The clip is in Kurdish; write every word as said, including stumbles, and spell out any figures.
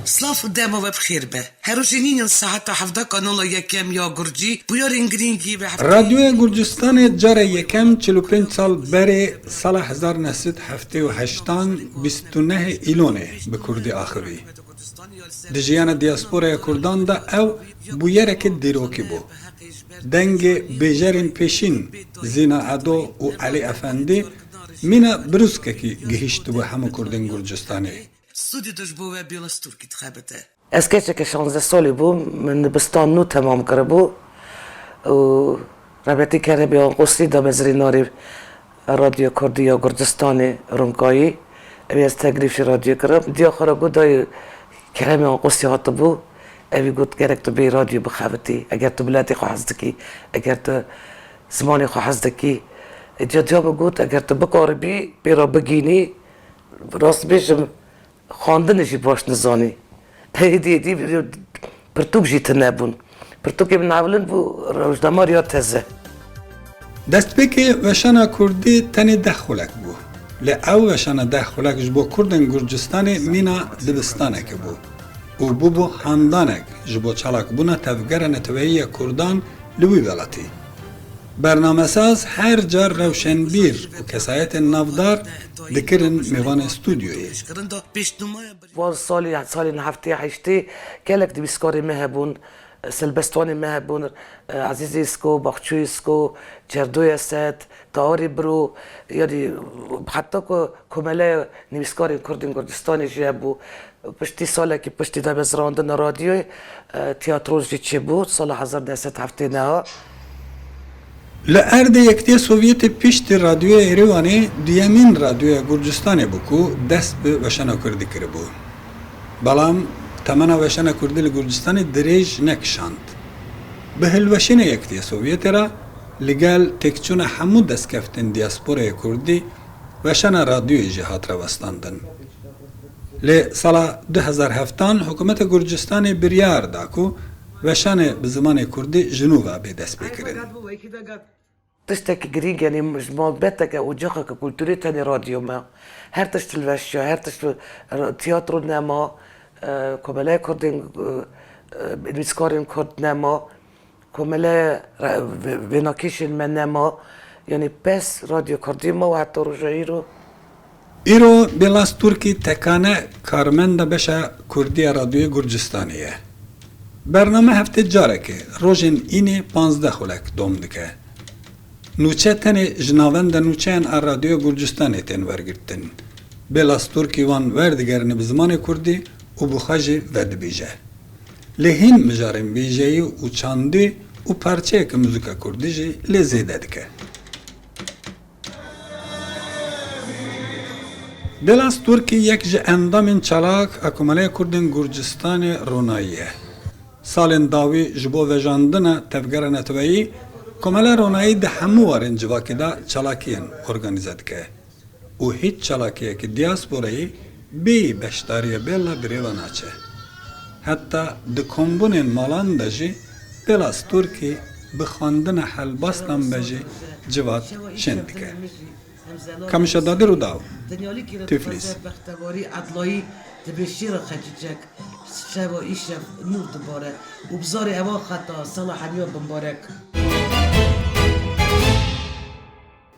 Silav û dema we bi xêr be. Her rojê nînin saeta hevda kanala yekem ya Gurcî, bûyerên girîngî ve hevdî. Radyoya Gurcistanê cara yekem çil û pênc sal berê sala hezar neh sed heftê û heştan bîst û nehê Îlonê bi kurdî axivî. Di jiyana diasporaya kurdan de ew bûyereke dîrokî bû. Dengê bêjerên pêşîn Zîna Edo û Elî Efendî mîna birûskekî gihîştibû hemû kurdên Gurcistanê. Studyo de ji bo we Bêla Stûrkî dixebite. Ez keçeke şazdeh salî bûm, min dibistan nû temam kiribû û rehmetî Keremê Anqusî da me zirînarê Radyo Kurdî ya Gurcistanê Ronkayî. Ew ê ez teklîf ji radyo kirim. Diya xwe re got dayê Keremê Anqusî hatibû, ewî got gerek tu bêyî radyo bixebitî, eger tu miletê xwe hez dikî, eger tu zimanê xwe hez dikî. Ê diya diya min got eger tu bikaribî pê re bigînî, rast bêjim, xwendinê jî baş nizanî. Hêdî hêdî pirtûk jî tune bûn. Pirtûkê min navlin bû Rojnama Riya Teze. Destpêkê weşana kurdî tenê deh xulek bû. Lê ew weşana deh xulek ji bo kurdên Gurcistanê mîna dibistanekê bû û bûbû handanek ji bo çalakbûna tevgera neteweyî ya kurdan li wî welatî. Bernamesaz her car rewşenbîr û kesayetên navdar dikirin mêvanê stûdyoyê. Van salî, salên heftê heştê gelek nivîskarê me hebûn, silbestvanê me hebûn, Ezîz Îsko, Baxçû Îsko, Cerdo Esed, Taharê Biro, yanî heta ku Komeleya Nivîskarên Kurdên Gurcistanê jî hebû. Piştî salekî piştî de me zirandina radyoyê, e, tiyatro jî çêbû, sala hezar neh sed heftê neh. Li erdê Yekitiya Sovyetê piştî Radyoya Êrêwanê duyemîn radyoya Gurcistanê bû ku dest bi weşana kurdî kiribû. Belam temena weşana kurdî li Gurcistanê dirêj nekişand. Bi hilweşîna Yekitiya Sovyetê re li gel têkçûna hemû destkeftên diasporaya kurdî, weşana radyoyê jî hat rawestandin. Lê sala du hezar heftan hikûmeta Gurcistanê biryar da ku weşanê bi zimanê kurdî ji nû ve bê destpêkirin. Tiştekî girîng, yanî ji malbeteke ocaxeke kulturê tenê radyo me. Her tişt hilweşiya, her tişt, e, tiyatro nema, e, Komeleya Kurdên, e, e, nivîskarên Kurd nema. Komele re-, vê-, vênakêşên me nema, yanî bes Radyo Kurdî ma û heta roja îro. Îro Bêla Stûrkî tekane karmenda beşa Kurdî ya Radyoyê Gurcistanê ye. Bername heftê carekê, rojên înê panzdeh xulek dom dike. Nûçe tenê ji navenda nûçeyan a Radyoya Gurcistanê tên wergirtin. Bêla Stûrkî wan werdigerine bi zimanê Kurdî û bi xwe jî vedibêje. Lê hîn mijarên bêjeyî û çandî û parçeyeke muzîka kurdî jî lê zêde dike. Bêla Stûrkî yek ji endamên çalak a Komeleya Kurdên Gurcistanê Ronayî ye. Salên dawî ji bo vejandina tevgera neteweyî, Komeleya Ronayî di hemû warên civakê de çalakiyên organîze dike. Û hîç çalakiyeke diasporayî bêyî beşdariya Bêla bi rê ve naçe. Heta di kombûnên malan de jî Bêla Stûrkî bi xwendina helbestan ve jî civat şên dike. Kamişa Dadî, Rûdaw, Tiflîs. Bextewarî, edlayî dibê şêra xecicek, şeva îşev nûr dibare û bi zarê ewan xeta sala hemiya bimbarek.